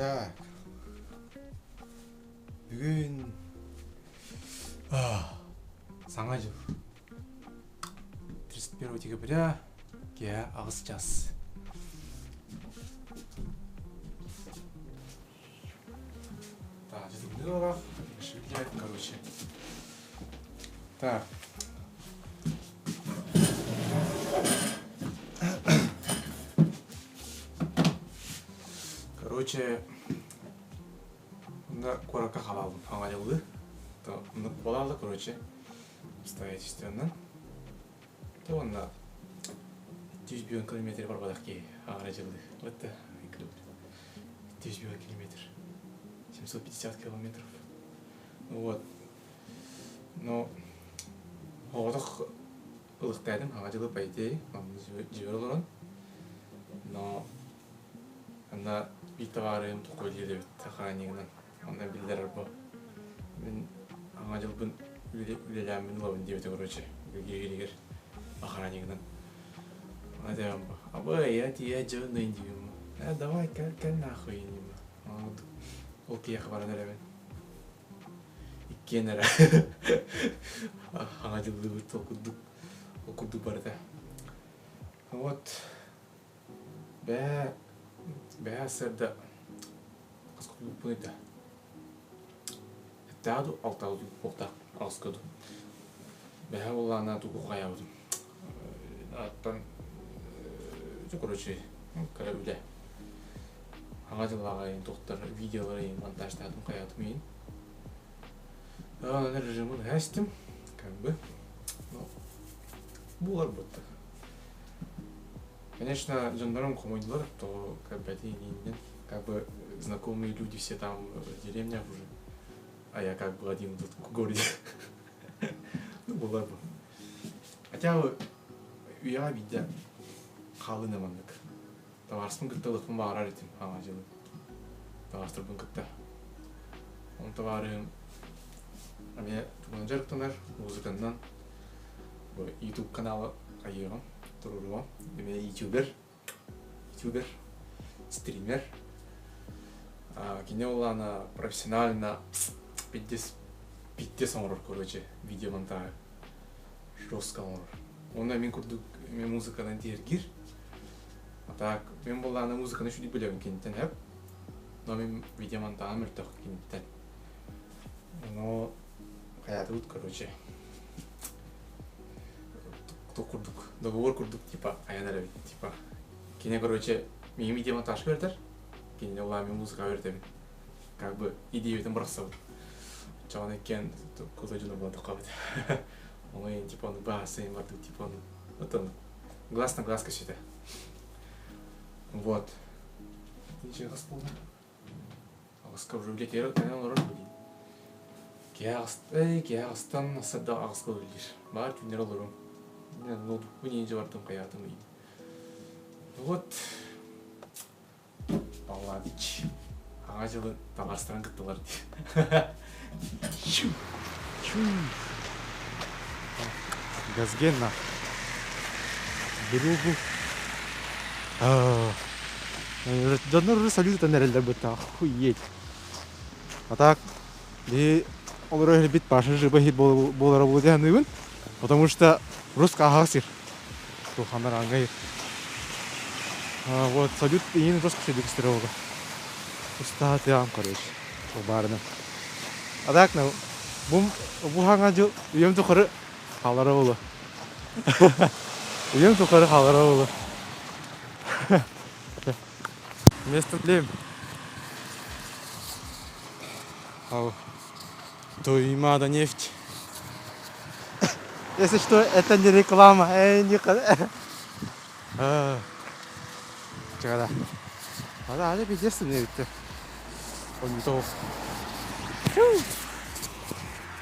Так. Бүгүн Саҥа дьыл. 31 декабря киэһэ аҕыс час. Так, дьыллыылаах, короче. Так. Короче, Онно куоракка халаалым хаҥалылыы. То оннук буолаалла, короче, обстоятельстванан. То онно 200 километр барбатах киһи аҕара дьыллыы. Вот да, 200 километр. 750 километров. Ну вот. Но оҕотох ылыктаатым хаҥа дьылы по идее, дьиэбэр олорон. Но Анна биир табаарыһым туохха үлэлиир эбит охраннигынан. Онно биллэрэр бу. Мин Аҥа дьылбын үлэлээммин ылабын диэбитэ короче үлэлииригэр охраннигынан. Она диэм бу абы я тиийэ дьыгыннайын диибин э давай кэл кэл нахуй диибин ол киһиэхэ баран эрэбин иккиэн эрэ Аҥа дьыллыыбыт ол курдук ол курдук барыта вот Бээ, бээ сырда хас курдукпунуй да Эттээх дуу, алтаҕа дуу, буолтаах аҕыска дуу. Бэһэ буоллаҕына тугу хайаабытым. Аттан короче, кыра үлэ. Аҥа дьыллааҕы иһин туохтар видеолары иһин монтажтаатым хайаатым иһин. Онон режимин эстим, как бы. Ну, булар будто. Конечно, дьоннорум хомойдулар, то как бы это не как бы знакомые люди все там в деревнях уже, а я как бы один тут в городе. Ну, была бы. Хотя бы үйэҕэ биирдэ хаалын маннык. Табаарыспын кытта ылыахпын баҕарар этим аҕа дьылы. Табаарыстарбын кытта. Ол табаарыһым эмиэ тугунан дьарыктанар, музыканнан. Бу YouTube каналы хайыаҕым, туруоруом. Эмиэ ютубер, ютубер, стример. Кини улаана профессионально пиздец, пиздец оҥорор, короче, видеомонтажы. Жестко оҥорор. Уонна мин курдук эмиэ музыканан тиэргиир. А так, мин буоллаҕына музыканы үчүгэй билэбин киниттэн эп. Но мин видеомонтажым мөлтөх киниттэн. Но хайаатыбыт, короче. Туох курдук, договор курдук, типа, айан эрэбит, типа. Кини, короче, миигин видеомонтажка үөрэтэр, кинини улаан мин музыкаҕа үөрэтэбин. Как бы идеябытын бырахсабыт. Оччоҕуна иккиэн крутой дьоно буолан таххабыт. Ону типа ону баасайын бардык типа ону вот он глаз на глаз кэситэ. Вот. Ничего хас буолла? Аҕыска уже үлэтигэр кэлэн олорор блин. Киһи киһи аҕыстан сырда аҕыска үлэлиир. Баар түүннэр олорум. Ноутбукпун иинже бардым хайаатым иин. Вот. Павлович. Аҥа дьылы табаарыстарын кыттылар дии. Газгенна. Другу. Дьоннор уже салют эрэллэр бытта охуеть. А так, би олорор бит Паша жыба хит буолара буолуо диэн потому что русская аһаҕас сир. Туханар аңгайыр. Вот салют иин жестко сөдүкстер олго. Устаатыам, короче, баарынан. А так, ну, бу бу хаҥа дьыл үйэм тухары хаалара буолуо. Үйэм тухары хаалара буолуо. Место тлем. Ау. Туймаада нефть. Если что, это не реклама. Эй, не... Чыгада. Ада, ада пиздец мне ведь. Он не то.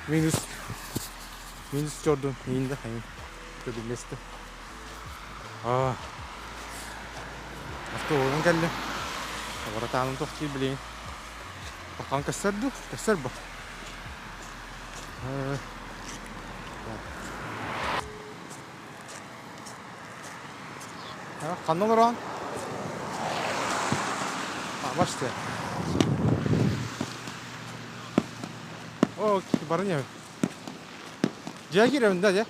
Минус. Минус чордун. Иинде хайын. Көбүллэсти. Автобуһун кэллим. Братаным тохтуур билигин. Пахан көстөр дуу? Көстөр бу. Ханна олороҕун? Башты. О, баран иһэбин. Дьиэ киирэбин да, дьэ.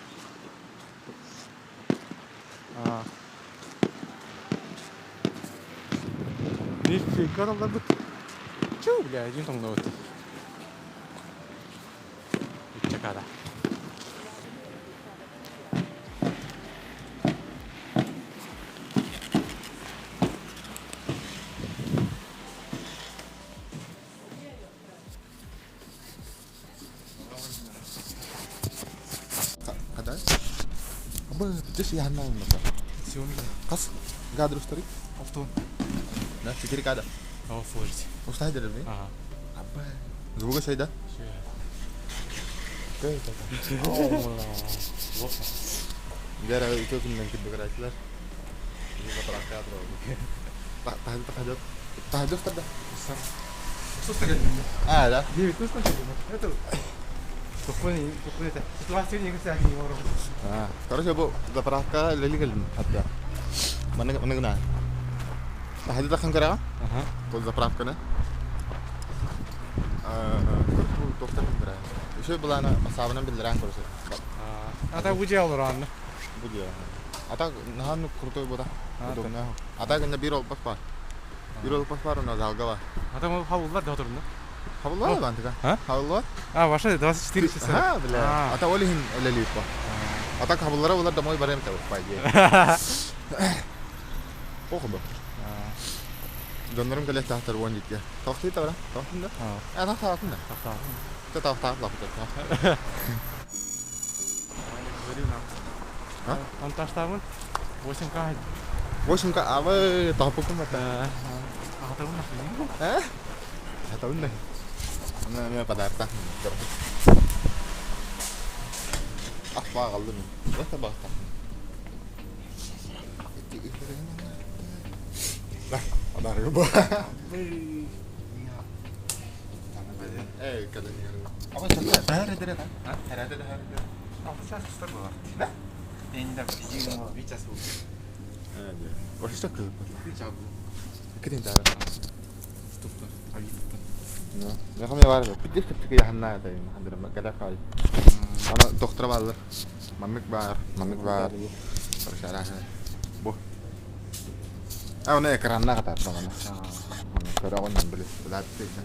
Аа. Нифига далларбыт. Чу, бля, один тоҥнубут. Чакада. Хада? Абы, түс яһаннаан мата. Хас гадрустары? Автон. Да, 4 када. О, слушайте. Устай деревни? Ага. Абы. Звука сайда? Дера үтө күннэн кирдик Таһырдьа устарда. Аа, да. Короче, бу заправка үлэлии кэллим хатта. Маннык маннык гына. Таһырдьа тахсан көрөҕө. Бу заправканы. Туохтан көрө. Үчүгэй былаана бассаабынан биллэрэн короче. А так бу дьиэ олороонно. Бу дьиэ. А так наһаа крутой бута. Удобно. А так инна биир олбах бар. Биир олбах бар, онно залга бар. А там хабыллар да отурунна. Хабыллар бантыга. Хабыллар? А, ваша 24 часа. А, бля. А та ол иһин үлэлиир по. А так хабыллара булар домой барыам та по идее. Ох бу. Дьоннорум кэлэ таахтар уон дикке. Тохтуу табара? Тохтун да? А, тохтаатын да. Тохтаатын. Тохтаатын лапыта. А? Монтажтаабын 8К. 8К абы тохпукум это. Аҕатабын нахуй. Э? Атабын да. Ана мен подарка. Ахпа қалдым. Бата бата. Да, подарок бу. Э, кэлэн Аба чакта бәрі дere да. Хәрәдә дә хәрәдә. 6 час устар болар. Да? Енді бизиң бир час болду. Ошто кыз. Бир час болду. Китин тара. Туптар, авиттан. Ну, я бар. Пидес тепки яханна да им хандыр када кай. Ана доктор баллар. Маннык бар, маннык бар. Короче, Бу. А, оны экранна катар ана. Көрө оннан биле. Билат дейсен.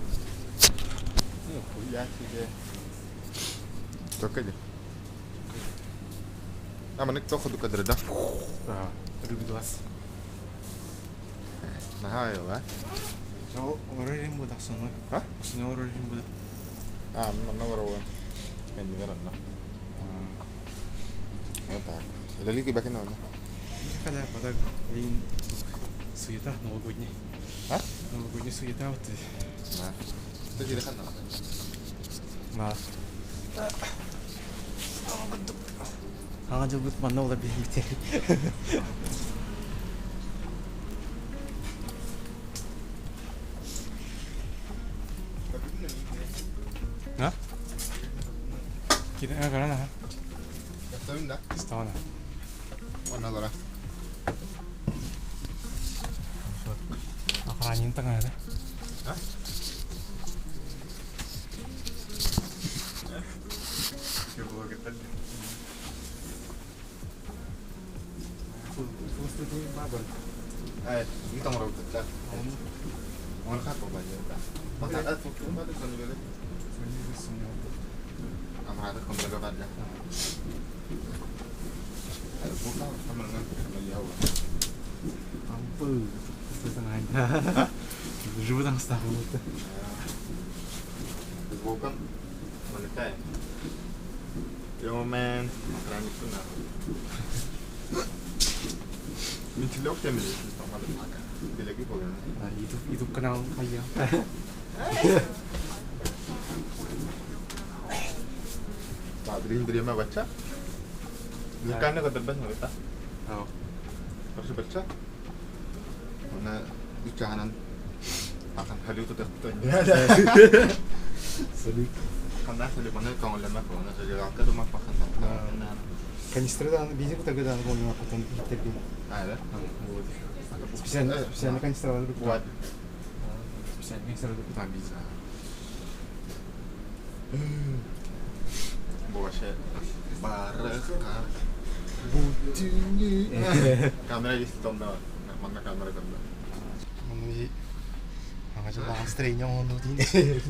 Хуя себе. Только де. А маннык тоху кадыр да. Руби глаз. Наха йола. Жол орорим буда соны. А? Соны орорим буда. А, манна баруан. Мен дигән Вот так. Лелики бакен оны. Когда пода блин суета новогодний. А? Новогодняя суета вот. Да. Ты же ханна. На. Аңа жыл бут манна ола беймите. На? Киде гарана. Да. Стана. Она лара. Охранин таңа да. А? Ay, ini tong rau tetap. Orang khat ko baje. Mata ada tu tu ada kan bele. Amara kon laga baje. Ay, buka sama dengan ya Allah. Ампы. Животан стал. Bukan wanita. Yo man, makanan itu nah. Min tilok temel Dilegi boleh. YouTube YouTube канал хайя. Dream dream baca. Bukannya keterbas nggak kita? Harus baca. Mana icahanan akan hal itu tertentu. Салют. Karena saya mana kau lemah kau mana saya jaga rumah makan tak. Канистры да, бензин кутарга да болмай потом иттерген. Ah, Специально специально канистра бар. Buat. Там виза. Бу вообще барыха. Камера есть там, да. Манна камера канда. Маны аңа жылаған настроение оңону дейін.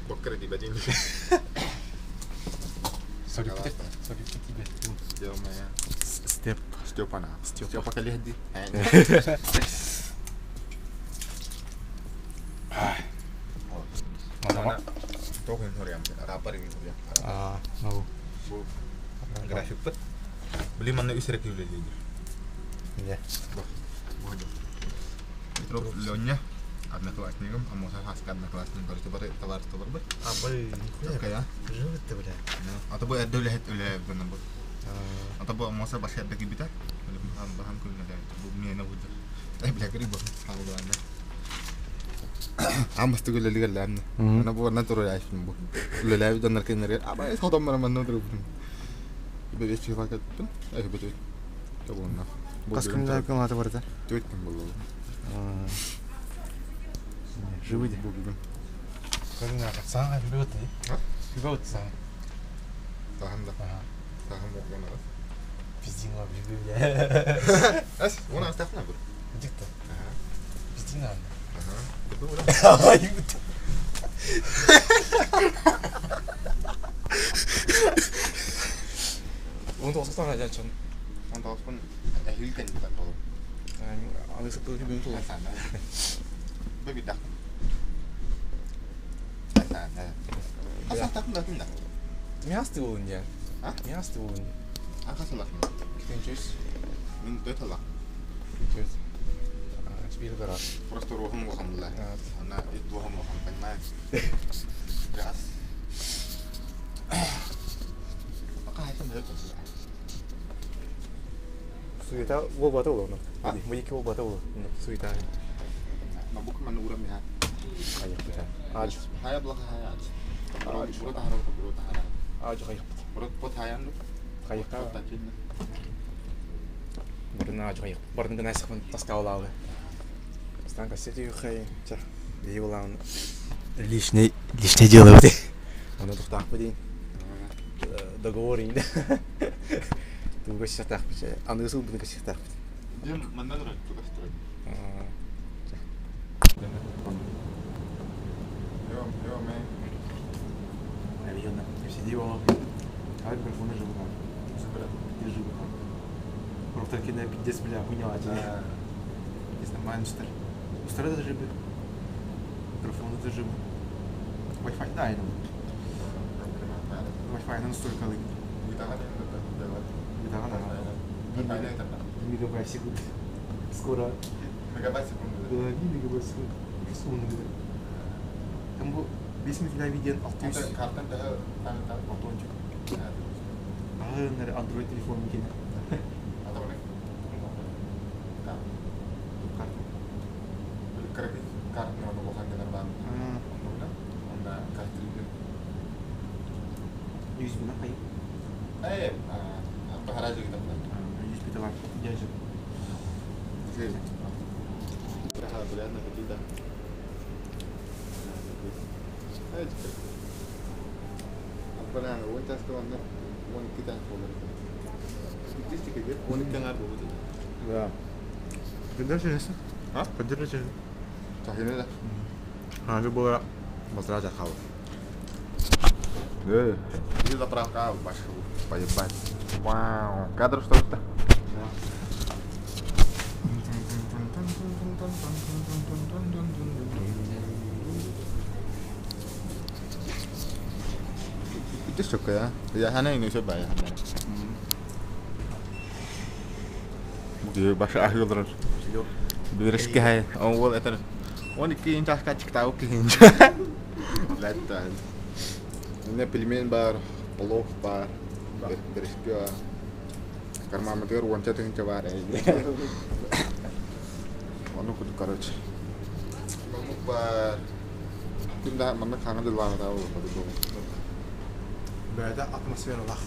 Боккара диба дин. Солюпте, солюпте тебе. Ё-моё. Степ. Степана. Степа. Степа калехди. Мазама. Токен хориам. Рапар ин хориам. А, ну. Бу график бит. Били манна үсерек юле дейди. Не. Бу. Петров Леня. Одноклассником, а может хаска одноклассник, короче, бары товарищ бар бит. А, бай, нихуя. Какая? Живы ты, бля. А то бу эрдө үлэһит үлэ бу. А то бу моса баш эрдө кибитэ. Баһам күннэ бу миэнэ бу. Ай бля кири бу. Саалдаана. Ам басты күлелигер ләмне. Ана бу на туры айфын бу. Үлеләби доннар кеннер. Аба содом мара манна туры бу. Бу беш чыга кеттим. Ай бу. Табуна. Қас күнде күн аты бар да. Төрт күн болду. Живы де. Бу бүгүн. Көрүнө саңа билбеп атты. А? Билбеп атты саңа. Сахам да. Ага. Сахам окуна. Пиздин ва билбеп бля. Эс, уна астахна бу. Дикта. Ага. Пиздин ана. Ага. Бу ула. Ай, бут. Он тоғыз жа чон. Он тоғыз әһил кән бу. Аны сыпты бүгүн тулу. Бу бит дак. Аса тахна кимда? Мясты болун я. А? Мясты болун. Акасылак. Кетенчес. Мин дөталак. Кетет. Спил гора. Просто рухым улахамла. Она и духом улахам, понимаешь? Раз. Пока это не Суета болбаты ол оны. А? Мыйки болбаты ол. Суета. Мабук ман урам я. Кайык. Аж. Хая блаха хая аж. Бро тахара бро тахара. Аж кайык. Бро пот хаян. Кайыкка. Пот тачин. Барын аж кайык. Барын гына сыхмын таскаулалы. Станка кассети хай. Ча. Дей булан. Лишний лишний дело вот. Аны туктак бу Договор инде. Туга сятак бит. Аны сул буны сятак бит. Дим манна дурак тугастырак. Йо, йо, мен. Наверное. Сиди его. А микрофон живы. Супер. Ты живы. Просто кино пиздец, бля, хуйня. Да. Не знаю, Манчестер. Устроит это живы. Микрофон это живы. Wi-Fi, да, я думаю. Wi-Fi на настолько лык. Битаган Да, да. Мегабайт в секунду. Скоро. Мегабайт секунду. Да, мегабайт в секунду. Секунду. Там был 5 минут видео 600. Картан да там там. Антончик. А, наверное, Android телефон екен. Ата не? Карта. Кредит карт оны охан деген бар. Онда онда карт 100 бина қай? Э, бахара жигит апта. 100 бит бар. Дяжы. Ха, блядь, на да. Эй, Аппарана, он тас кыланна, он икки тас болар. Статистика где? Он икки аңар болду. Да. Поддержи, А? Поддержи. Тахина да. А, вы была Базра хава. Э, иди заправка, башку, поебать. Вау, кадр что это? Itu suka ya. Ya hana ini coba ya. Бу баша ахылдыр. Биришке хай. Ол это Он икки инч ашка чыкта ки инч. Ләтта. Менә пельмень бар, плов бар, биришке бар. Кармамытыр уонча тыгынча бар. Оны куду, короче. Мамук бар. Кимда манна хаңа дыллаға да ол бу. Бәдә атмосфера лах.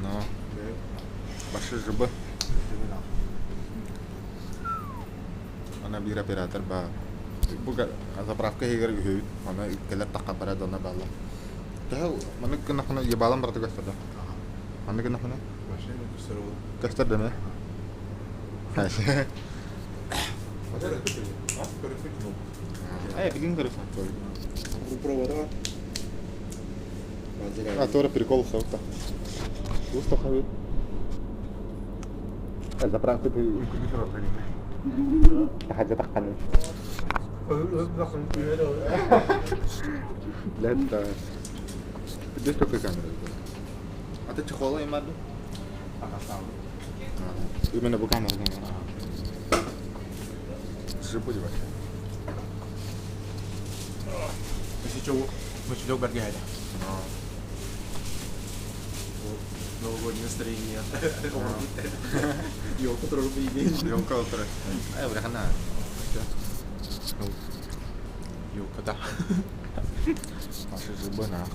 Но. Башы жыбы. Ана бир оператор бар. Бу заправка иһигэр үһүбүт. Аны кэлэр тахха бара дьоно бааллар. Төһө маннык гыннаххына ебалан барыта көстөр да? Маннык гыннаххына? Машина көстөр ол. Көстөр да ме? Э, билин көрөсүн. Провода. А, тоже прикол соқта. Густо хабит. Заправка ты Тахадя тахханы. Блядь, да. Где столько камеры? А ты чехол имаду? Именно бу камера. Жипу вообще. Мочелек бәргәһәле. Новогоднее настроение. Елка тоже поедешь. Елка отыра. Ай, бля, Елка, да. Наши зубы нах.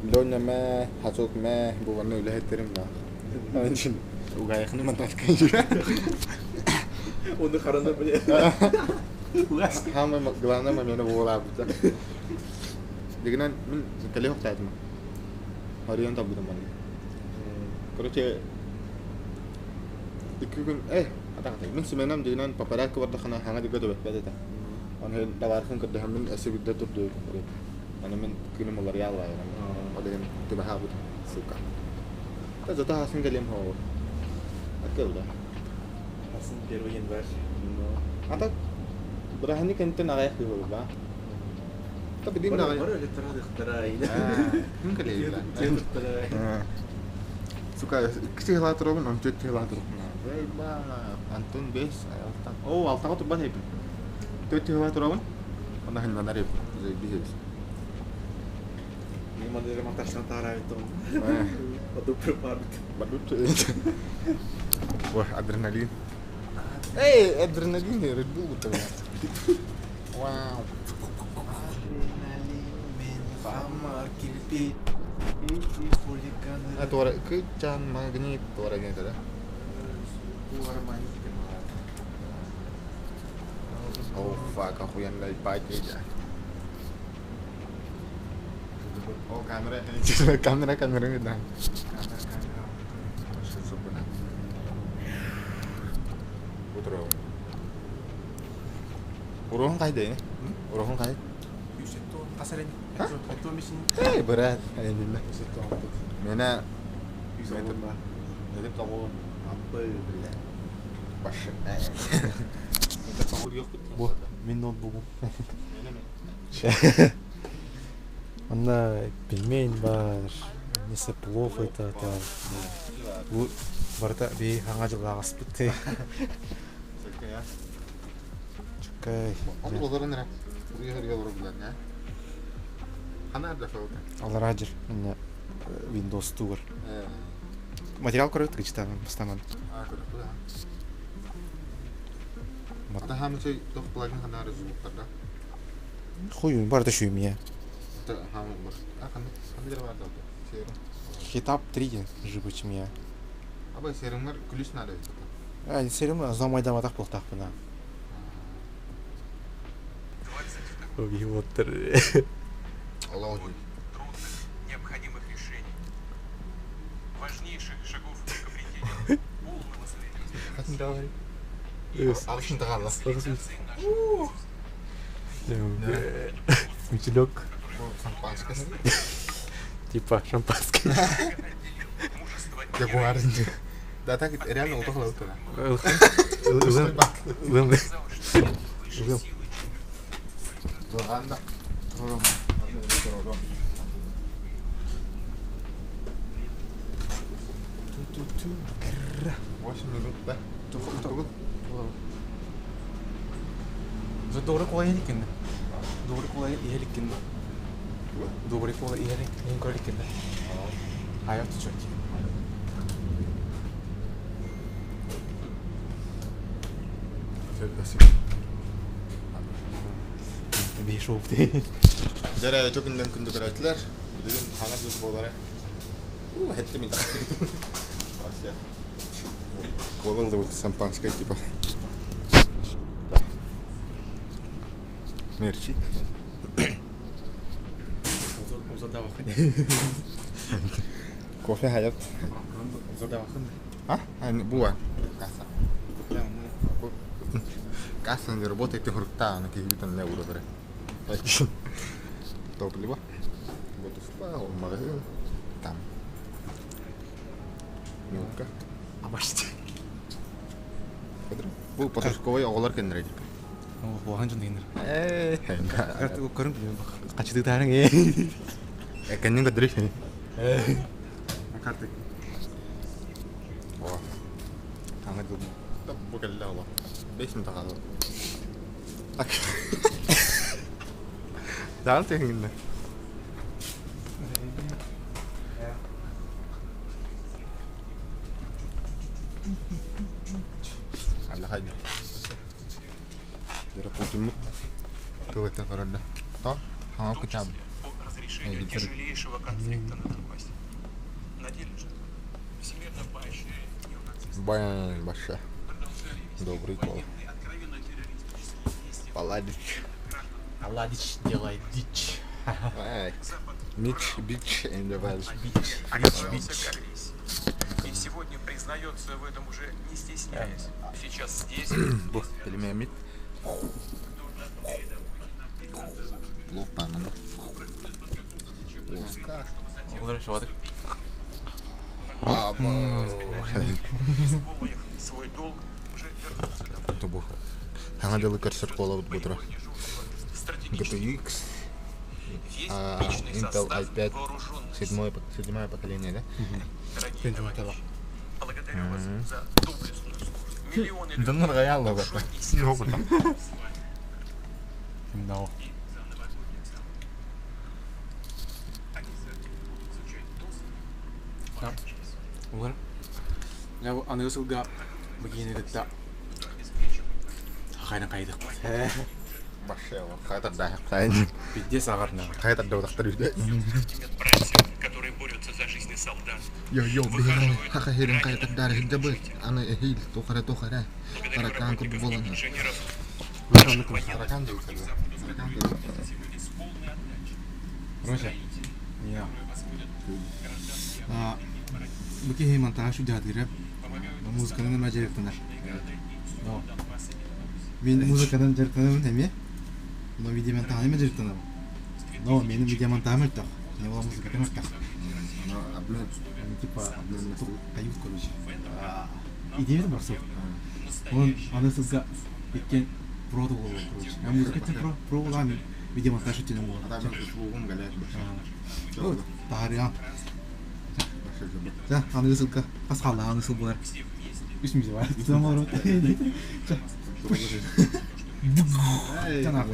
Леня мэ, хацок мэ, буваны үлэһиттерим нах. Угайхны мантаскай. Оны харана, бля. Самый главный момент буолаабыта. Дигинэн мин кэлиэх охтаатым. Орион табытым манна. Короче, икки күн, э, атаҕатай. Мин сменам дигинэн по порядку бардахына хаҥа дигэ төбөппөт этэ. Оны табаархын көрдөһөн мин өссө биирдэ турду. Аны мин күнүм уларыйааллаайым. Ол иһин түбэһаабыт, сука. Да зато хасын кэлиэм хоҕу. Аккылда. Хасын 1 январь. А так, бырааһынньык кэнниттэн аҕыйах киһи буолла. Та билим даҕаны. Бары өлөттөрө Күн кэлиэйдэ. Сука, икки сыһылаа туругун, он төрт сыһылаа туругун. Антон бес, алтан. О, алтаға турбан эбин. Төрт сыһылаа туругун. Онна хыннанар эбин. Заебись. Мандыры монтажтан тараабыт Баду припарбыт. Бадут. Ой, адреналин. Эй, адреналин, Red Bull будто. Вау. Адреналин, мен фама килпит. Эти хулиганы. А туора кычан магнит туора диэн да? Oh fuck, охуенный пакет. О, камера, камера, камера, да. Камера, камера. Утро. Уруһун хайда ини? Уруһун хай? Эй, брат, айнилла. Мена баш. Бу мин ноутбугум. Онно пельмень бар, несе плов это там. Бу барыта би хаҥа дьыллааҕаспыт. Чукай. Аллараа дьир. Инне Windows тугар. Материал көрөт гычтан бастаман. Хуй, барыта шүймия. Хитап 3 ден жыбычмия. Абай сериңер күлүс надо. А, серим замайдаматах буолтаахпына. Убиоттар. Аллах. Трудных, необходимых решений, важнейших шагов к обретению полного суверенитета. Давай. Алышын тағалла. Мичелек. Шампанское. Типа шампанское. Мужество и Ягуар. Да, так реально утохла утра. Ылын. Ылын. казалось, что нет выше Ылын. силы. Анда. 8 минут, да? Тугул. Добрый кола иһэликкин. Добрый кола иһэликкин. Добрый кола иһэлик. Иһин көрөликкин. Айар тучок. Беш опты. Дәрә төкүндөн күндү көрөтүлөр. Бүгүн хаңа жыл болары. У, хетте мин. Колал да вот шампанское типа. Мерси. Кофе хаят. А? Буа. Касса. Касса не работает хурта, на киһибит онно ууралара. Топливо. Вот успел, магазин. Там. Милка. Абашты. Бу подростковый оҕолор кэннэрэ Улахан дьон дегеннер. Ээ. Көрүҥ хачытыытаарыҥ ээ. Кэннин көрдөрүй. Карты. О. Аңа дыл. Бу кэллэ ола. 5 минут хаалла. Даан тыһыҥынна. Алла хайда. Путиммут тыл этэн көрөр да. То, хаҥа кычаабыт. По разрешению тяжелейшего конфликта на Донбассе. На деле же всемирно поощряет неонацистов. Бай, баша. Продолжали вести Добрый кол. военные, откровенно террористические действия Паладич. Аладич делает дичь. Ай. Мич, бич, and the valley. Обратился к агрессии. И сегодня признается в этом уже не стесняясь. Сейчас здесь, Бу, пельмемит. Плов панана. Оска. Олар шуатык. Аба. исполнив свой долг, уже вернулся домой. Тобу. Хаҥа дьылы көрсөр куолабыт бутура. Дежурство стратегический GTX, Весь а, личный Intel состав i5, вооруженных сил. седьмое, седьмое поколение, да? Дорогие товарищи, благодарю вас за доблестную службу. Миллионы Да людей норгаяла душой и сердцем с вами No. и за новогодних событий. Они будут звучать тост в вашу честь. Олар. Я аныгы сылга бигини кытта хайна кайдык. Башел, хайта да, хайта. Пиздец агарна. Хайта да, доктор үйде. Медбратьев, которые борются за жизни солдат. Йо, йо, Выхаживают хаха херин хайта раненых дар хиджабы, жителей. ана эхил, тохара тохара. Благодарю Таракан курб работников и болана. инженеров наших военных Таракан и других делается, заводов, таракан которые делается. трудятся сегодня с полной отдачей. Короче, Строители, я. которые возводят гражданские А, объекты, Бу киһи монтаж үдәтиреп, помогают музыканы нема жарыктанар. города и Но. Донбасса и Беларуси. Мин музыканан жарыктанабын эме. Но видеомонтажы эме жарыктанабын. Но менин видеомонтажым өлтөх. Не була музыкатын өлтөх. Типа, кают, короче. Идея барсың. Он аны сызга иккен про да болот, короче. Я музыка про про була видеомонтаж үтенен болот. Вот, таарыян. За, аны сылга пасхалла аны сыл болар. Үс мүзө бар. Сыл болар. Жана.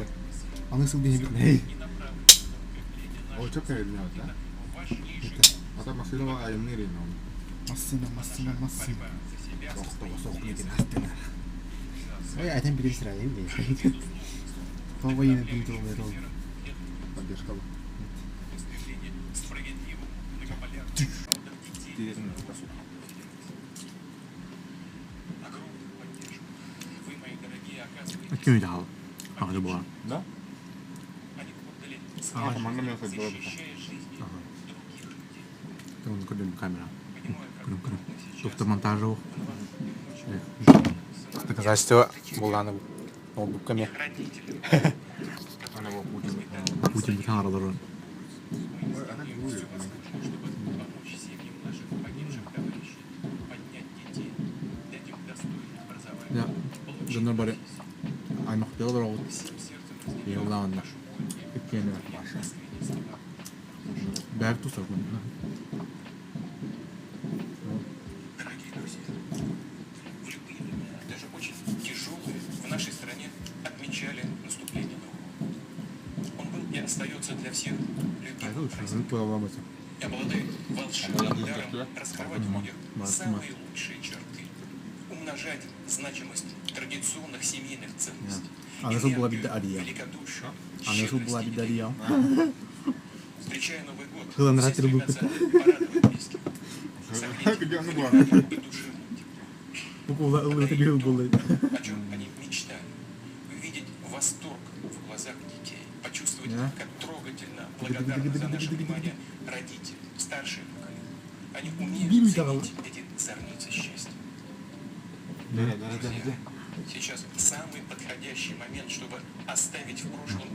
Аны сыл бейбит. Эй. О, чё ты да? Ата машина ва айымны рейн он. Массына, массына, массына. Ой, айтан биле сира, эй. Това военный пункт ол. Поддержка. Стремление к справедливому, многополярному народам детей Огромную поддержку вы, мои дорогие, оказываете. Ким дал? Ага, була. Да? Они отдали А, свою манна жизнь, мен хотела бы. защищая жизни других людей. Тон көрдүм камера. Понимаю, как Көрүм көрүм. трудно сейчас Доктор монтажы. на Доказательство булганы ноутбукка ме. родителям, Ана бу Путин. Путин бүтән аралары. все возможное, чтобы помочь семьям наших погибших товарищей, поднять детей, дать им достойное образование, Я получить донор бары профессию. аймактылар ол. Всем сердцем разделяю Йоллаанна. вашу боль и Иккене. искренние слова. Бәр тусар күн. Дорогие друзья, в любые времена, даже очень тяжелые, в нашей стране отмечали наступление Нового года. Он был и остается для всех любимым праздником и обладает волшебным даром раскрывать в людях самые лучшие черты, умножать значимость традиционных семейных ценностей, Аны сыл була энергию, бит ария. великодушие, Аны сыл щедрость була и бит ария. Встречая Новый год, Хылан все ратер был. стремятся порадовать близких, согреть Где она была? и душевным Бу кула ылы тегел булды. о чем они мечтали, увидеть восторг в глазах глазах детей, почувствовать, Да. как трогательно благодарны за наше внимание родители, старшие поколения. Они умеют Бим ценить эти зорницы счастья. Друзья, сейчас самый подходящий момент, чтобы оставить в прошлом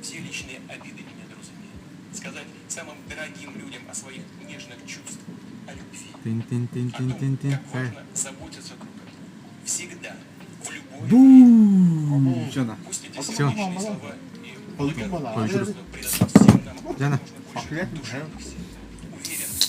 все личные обиды и недоразумения. Сказать самым дорогим людям о своих нежных чувствах, о любви, Тин тин тин о тин том, тин тин. как важно заботиться друг о друге. Всегда, в любое время. Бум! Жана. Пусть эти Всё. сердечные слова и благодарные Пойду. чувства придадут всем нам как Жана. можно больше душевных сил.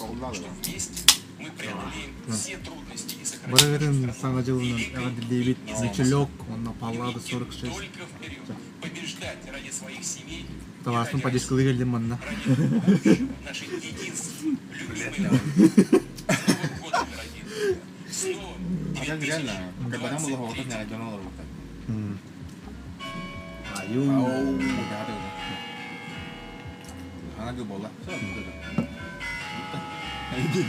Уверен, что вместе мы преодолеем все трудности и сохраним нашу Барыгытын страну саҥа дьылынан великой эҕэрдэлиибит и независимой. Мичелек уонна Будем Паллада идти 46. только вперед, побеждать ради своих семей и Таласын ради поддержкалыы России, кэллим манна. ради будущего, наше единство, любимый народ. С Новым годом, дорогие друзья! С новым Ага, реально, когда нам было вот 2023 не донал работать. Аю. Ау, да, да. Она говорила, все,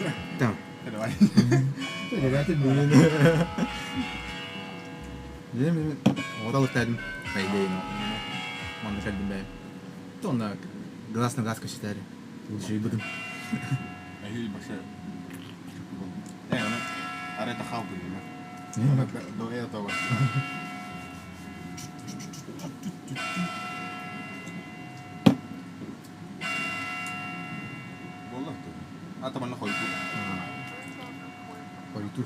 да. Там. Давай. Оталыктардым. По идее, ну. Манна кэлдим бэйэм. Онно глаз на глаз көстөр. Лучше будем. Эһиил баксы. Э, она арета халбы. До этого. Буолла А там она ходит. Пойду.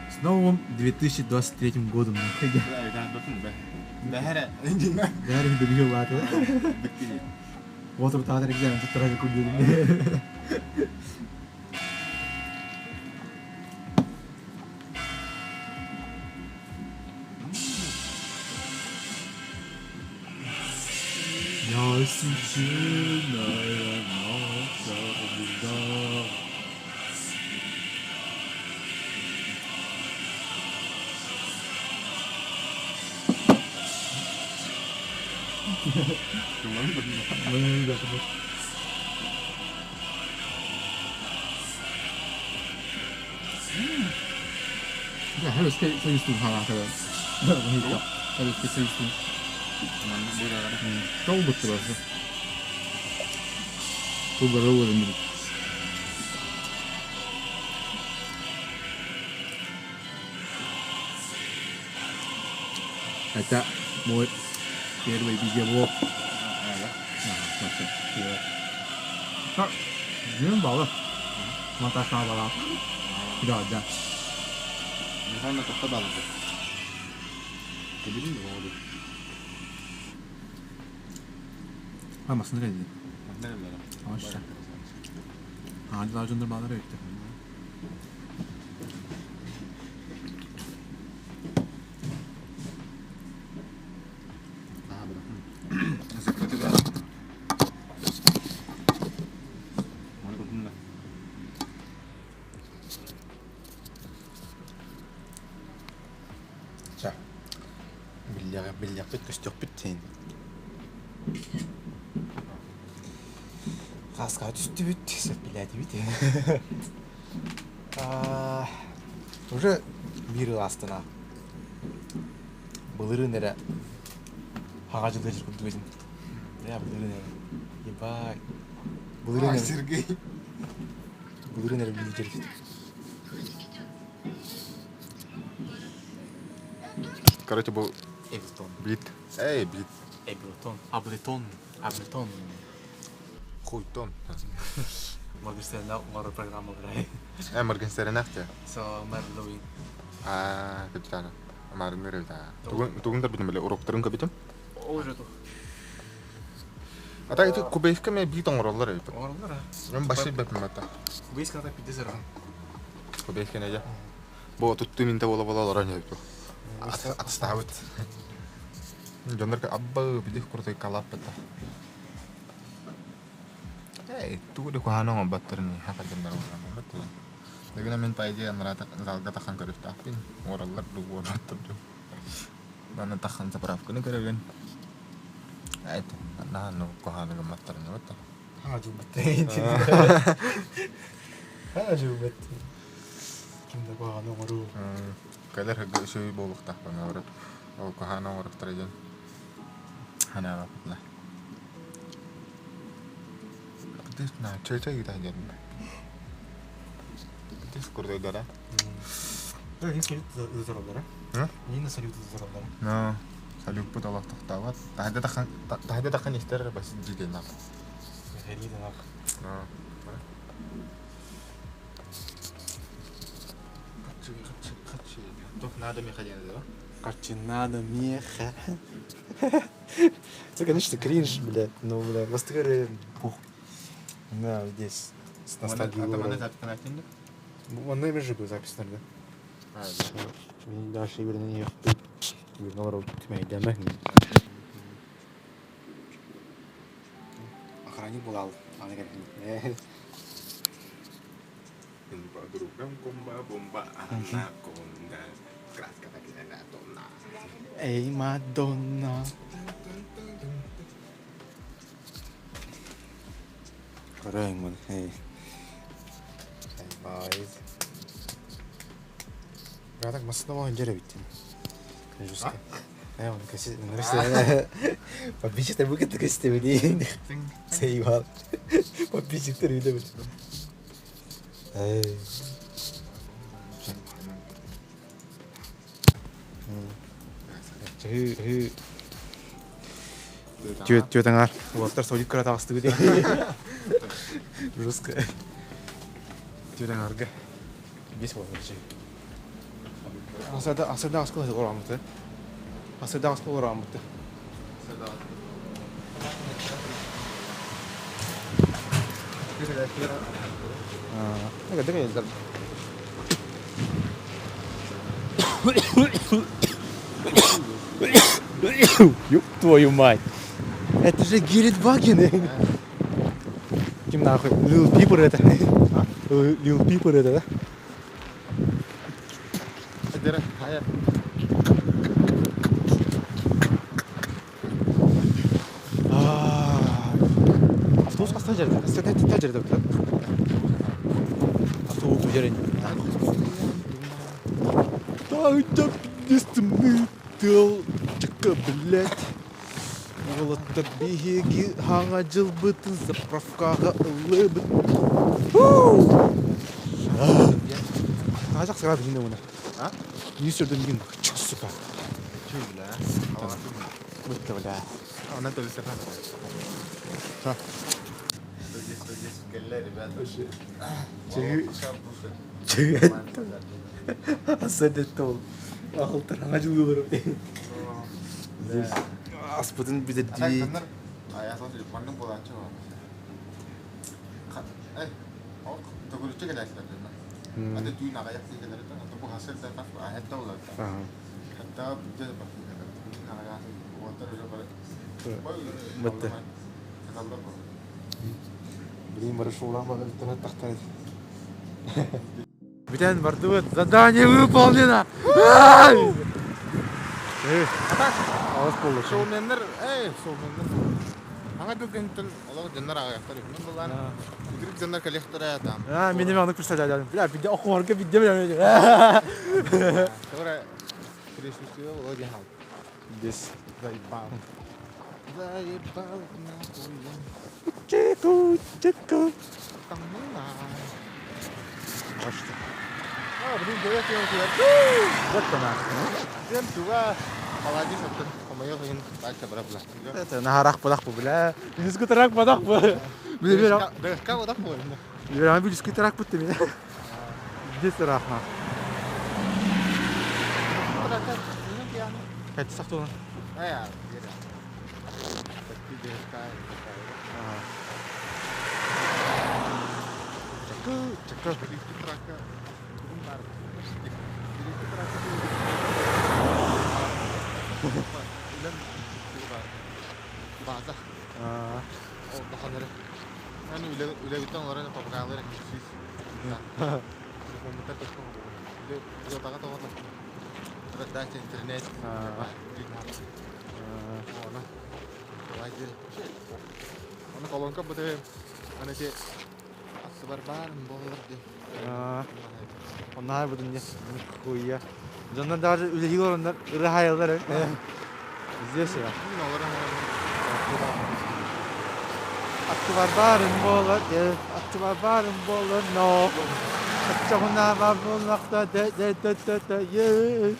С новым 2023 годом, нахуй. Да, да, да, да. Да, Бәрі добил латы. Вот вот экзамен тут тоже купили. Насыщенная наша беда. Мы да, да. Ja, här ska så just här här. Här ska så just Толбут bara. Тубарова. Это мой первый видеоблог. Дьүн балы. Монтажтаах бала. Да, да. Михаил тоқта балды. Кебин болды. А, масына кэлди. Не билэр. Аша. Аадылар дьоннор баалар эбиттэр. Аа, била. Маны көрдүм да. Ча. Биллэҕэ биллэхпит көстүөхпүт син. Хаска түстүбүт, сөп билээтибит. Аа, уже биир ыл астына. Былырыын эрэ хаҕа дьылыыр курдук этим. Я былырыын эрэ. Ебать. Былырыын эрэ. Сергей. Былырыын эрэ билдирбит. Короче, был Эблтон. блит. Эй, блит. Эблтон. Аблетон. Аблетон. Хуйтон. Моргенштерн оҥорор программалара. Э, Моргенштерн ахте. Со Мерлоуин. Аа, капитана. Марныр да. Тугун тугун да битим биле уроктарын кабитим. Ол же А так это кубейска ме бит оҥороллор эбит. Оҥороллор а. Мен башый бэппин бата. Кубейска так пиздец ырахан. Кубейска неде. Бу тутту минте бола бола олорон эбит. Атыстаабыт. Дьоннор абба бидих куртай калаппата. Эй, тугу да кухана оҥорботторун хака дьоннор оҥорботтор. Дэгинэ мин по идее анарата залга тахан көрүстаахпын. Оҥороллор дуу оҥорботтор дуу. Манна тахан заправканы көрөбүн. Айт, наһаа кухана гымматтарын оҥорботтор. Хаҥа дьылбат. Хаҥа дьылбат. Ким да куһаҕаны оҥоруу. Кэлэр үчүгэй буолуохтаах оҥорор. Ол куһаҕаны оҥоруохтара диэн. Ханаабаппына. Чөй-чөй гитаа диэн. Битис курдайдара. Да, не салют ытыраллара. Не салют ытыраллара. Но салютпут олох тохтообот. Таһырдьа таххан истэр бас дьиитинах. Дьиитинах. Туох надо меха диэн да? Короче, надо меха. Это, конечно, кринж, блядь, но, бля, бастыгары пух. Да, здесь с ностальгией. Манна эмэ же запись нарда. Мен дальше үйренен үйренен олар түмәйдәмә. Охранник булал. Аны кәрәк. Эй, Мадонна. Көрөйүн эй. Бай. Гадак масына болған жер бит. Жестко. Э, он каси, подписчиктер бу кетти кесте Сейвал. Подписчиктер үйдө бит. Эй. Чы Түөт аңар. Уолаттар содик кыра таҕыстыбыт. Жестко. Түөт аңарга. Бес болар чи. Асада асада аскыл орамыты. Асада аскыл орамыты. Аа, дыга Ёб твою мать! Это же Гелендвагены! Ким нахуй? Лил Пипер это? Лил Пипер это, да? Автобус хаста жерде? Хаста жерде да? Автобус жерин. Да, пиздец, блядь. Уолаттар биһиги хаҥа дьылбытын заправкаҕа ыллыбыт. Таажак сыра билинэ уна. Не сүрдөн дин сука. Бытта бля. Она тоже сама. Чүгәт. Асадет ол. Алтыр хаҥа дьылы барып. Здесь аспытын бүтэрдибит. Бытты. Блин, бары шоулан бары тахтар. Бүтэн бардыбыт. Задание выполнено! Алыс болду. Шоуменнер, эй, шоуменнер. Аңа дүкенттен олар дьоннор аҕыйахтар үһүнэн буллаан. Үтүрүк дьоннор кэлиэхтэрэ там. А, мен эме аны представляю. Бля, бидде окумарга бидде бля. Тура присутствие было дьял. Здесь. Заебал. Заебал нахуй. Чеку, чеку. Там ну на. Может. А, блин, говорят, я уже. Вот она. Всем туга. Молодец, оттон хомойох иһин дальше бара була. Это наһарах падах бу, бля. Дискотерак падах бу. Бля, ДСК вот так вот. бля, бля, дискотерак бу ты. Здесь рахма. Кайты сахтуна. Чеку, чеку. База. Интернет. Оны колонка бу аны те асы бар болар ди. Оннар будун не нихуя. Дьоннор даже үлэлиир олороннор ырыхайаллар. Здесь я. Аттыбар баарым буолар, аттыбар баарым буолар, но Оччоҕуна баар буоллахта, дэ дэ дэ дэ дэ е.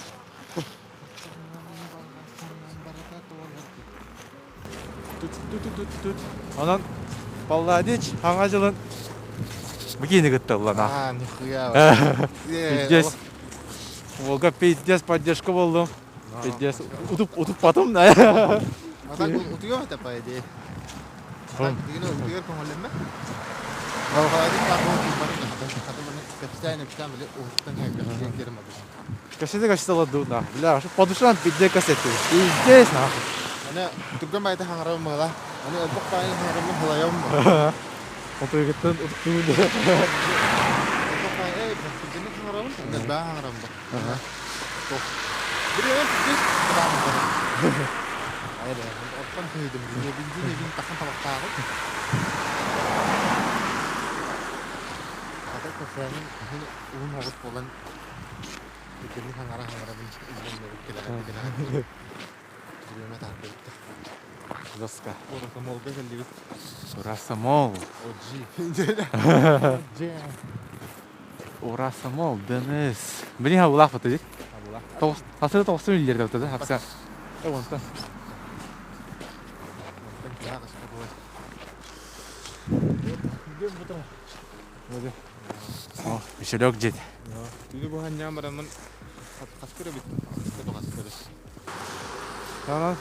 Онон Палладич хаҥа дьылын бу киини кытта ыллана. А, нихуя. Пиздец. Волга пиздец поддержка болдум. Пиздец. Утуп утуппатым да. А так утуйуох этэ по идее. А так утуйар көҥүллэммэт. Кассета кассета ладу нахуй. Бля, по душам пиздец кассеты. Пиздец нахуй. Аны түргэн байта хаҥарабын быһыла. Аны элбэх баайы хаҥарабын халайабын. Отуйгыттан утуктуун. Элбэх баайы эй, түргэнник хаҥарабын, элбэҕи хаҥарабын ба. Бириэмэ пиздец Айда, оттон кыһыйдым. Бензин тахан табахтааҕым. Ата кофенин уһун оҕус буолан түргэнник хаҥара хаҥарабын кэлэҕэ Бириэмэ таһырдыбыттар. Доска. Урасамолга кэллибит. Урасамол. Оджи. Урасамол, ДНС. Блин, хабылаах бата дик. Хабылаах. Хасыра тоҕуста миллиард бата да, хапса. Э, онтон. Онтон киһи аҕыска буолар. Мишелек дьит. Түүнү буһанньаан бараммын хас көрөбүт? Хас көрөбүт? Tamam.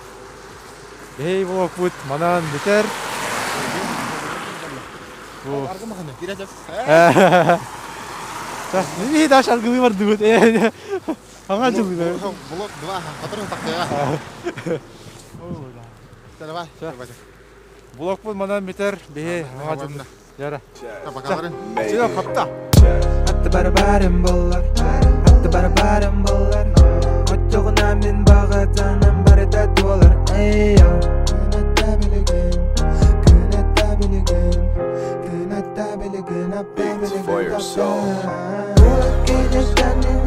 Эй блокпут манан бүтэр. Бу. Не даш аргылы бардыбыт. Аңа жылы. Блок 2, который тақтыға. Давай. Блокпут манан бүтэр. Бе, аңа жылы. Яра. Бакаларын. Чего хапта? Атты барабарым болар, атты барабарым болар. Очоғына мен бағатаным барыта туолар. Эй, Күнәтта билеген, күнәтта билеген, күнәтта билеген, For your soul. Күнәттә мен